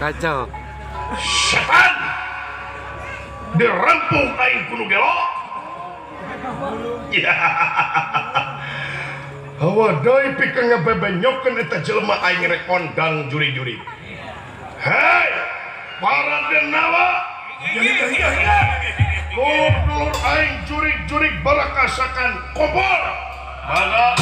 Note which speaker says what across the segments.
Speaker 1: Kacau.
Speaker 2: Setan dirempung aing kudu gelo. Ya. Hawa deui pikeun ngabebenyokeun eta jelema aing rek kondang juri-juri. Hei, para denawa. Dulur aing jurig-jurig barakasakan kompor. Mangga.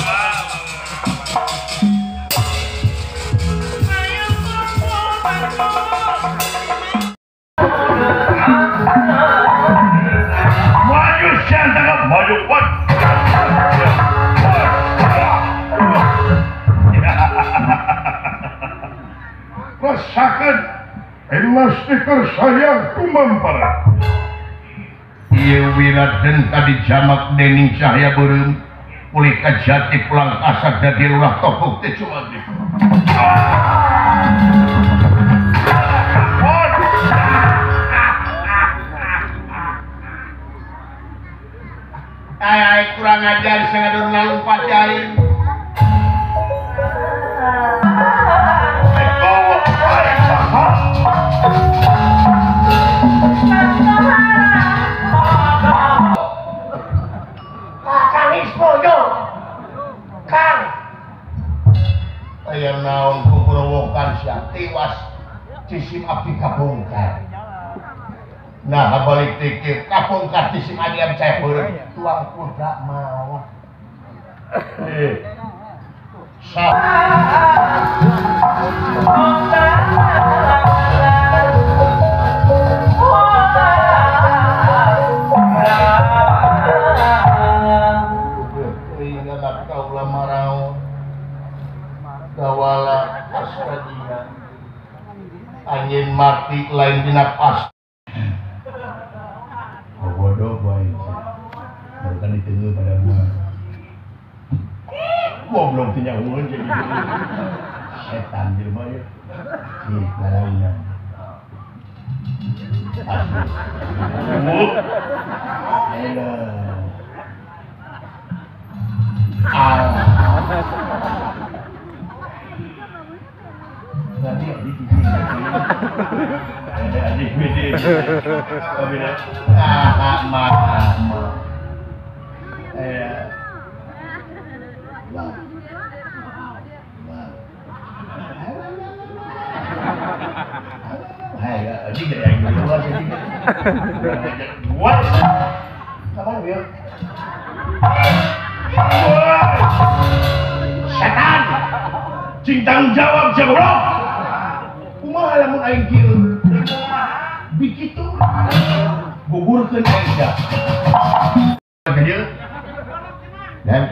Speaker 2: Maju siang maju kuat. Rasakan stiker sayang kumampara. Ieu wiraden tadi jamak dening cahya beureum ulih kajati pulang asak dadi lurah topuk teh cuma di.
Speaker 3: Ay kurang ajar sangadon ngalumpat aing. Kang aya naon kukurowokan sia tiwas cisim abdi kabongkar. Nah balik tikir kabongkar cisim abdi cai beureum tuang kuda mawa. Sa Dawala asradina angin mati lain dina pas.
Speaker 2: Bodoh bae. Bukan ditunggu pada gua. Goblok teh nyahueun jadi setan jelema ya. Ih, lalauna. Aduh. Ah. Nanti adik adik ah ma eh hai adik dari yang dua jadi dua sama dia setan cing tanggung jawab siapa goblok. Kumaha lamun aing kieu? Bikitu gugurkeun aing sia. Ka dieu. Dan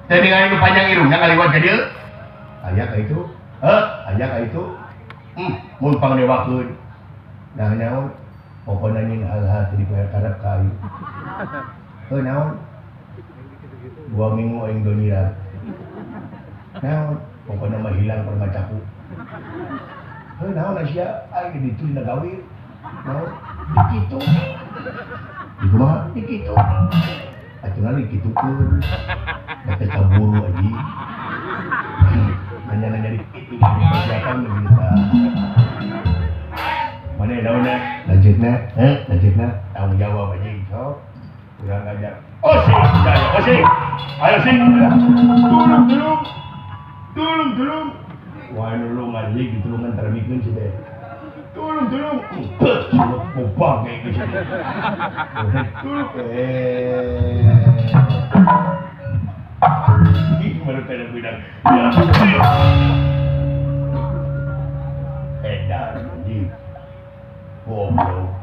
Speaker 2: teu ningali nu panjang irungna ngaliwat ka dieu. Aya ka itu? Heuh, aya ka itu. Mun pangdewakeun. Nah naon? Pokona nyin hal-hal teu diperkarep ka aing. Heuh naon? 2 minggu aing doniran. Naon? Pokona mah hilang permacaku. Heuh naon sia aing ditu dina gawe. Naon? Dikitu. Di kumaha? Dikitu. Atuh dikitukeun. Da teh kaburu aji. Nanya-nanya dikitu persiapan begitu. Mana naonna? Lanjutna, heuh, lanjutna tanggung jawab aji sok. Urang ngajak. Oh sing, oh sing. Ayo sing. Tulung tulung. Tulung tulung. Wah nulung anjing ditulungan termikeun si teh. Tulung tulung. Suluk bobang kayak gitu. Tulung. Ini baru kada bidang. Edan anjing. Goblok.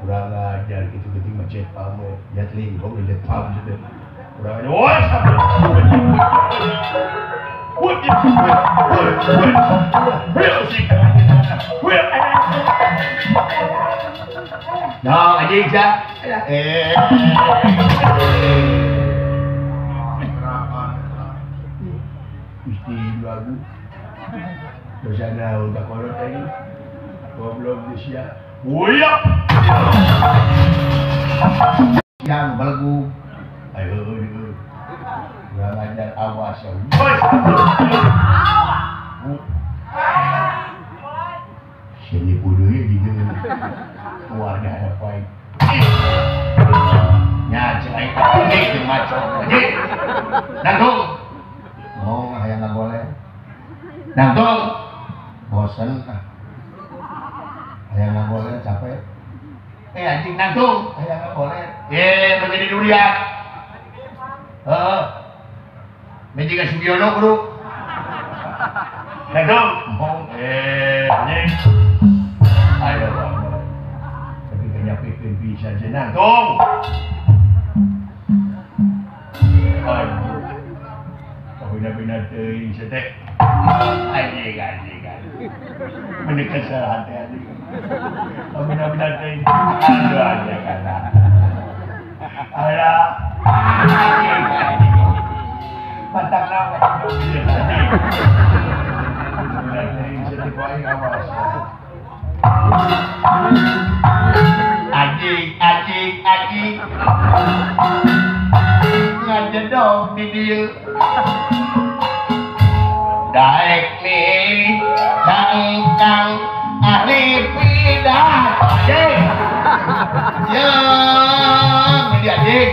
Speaker 2: Kurang ajar gitu-gitu mah jet pam we. Jatling goblok jet pam gitu. Kurang ajar. Woi, nah, anjing sia. Gusti lagu. Dosa naon ka kolot aing. Goblok sia. Wuyap. Yang belegu. Ayo kurang ajar awas ya.
Speaker 3: Keluarga ada baik. Nya cek aing teh jeung maco. Anjing. Nangtung. Oh, hayang ngagoleh. Nangtung. Bosen ah. Hayang ngagoleh capek. Anjing nangtung, hayang ngagoleh. Ye, begini durian. Heeh. Menjiga Sugiono, Bro. Nangtung. Anjing. Ayo. Tapi kayaknya pipin bisa aja nangtung. Aduh. Kabina-bina teuing teh. Anjing, anjing, anjing. Mendekat salah hati anjing. Kabina-bina teuing. Aduh, anjing kata. Alah. Anjing, anjing. Pantang nama anjing. Kabina teuing teh ku aing awas. Anjing, anjing, anjing. Ngajedog di dieu. Daek nih kang ahli pidato anjing. Ya, media anjing.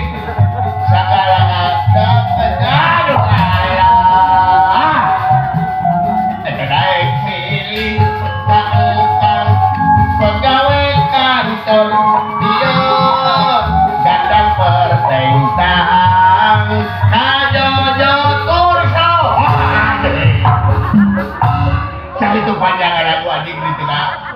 Speaker 3: Sagala aduh alah. Daek milih kang pegawai kantor dia gandang pertentang kajojo turso. Cari itu panjangan lagu anjing di tengah.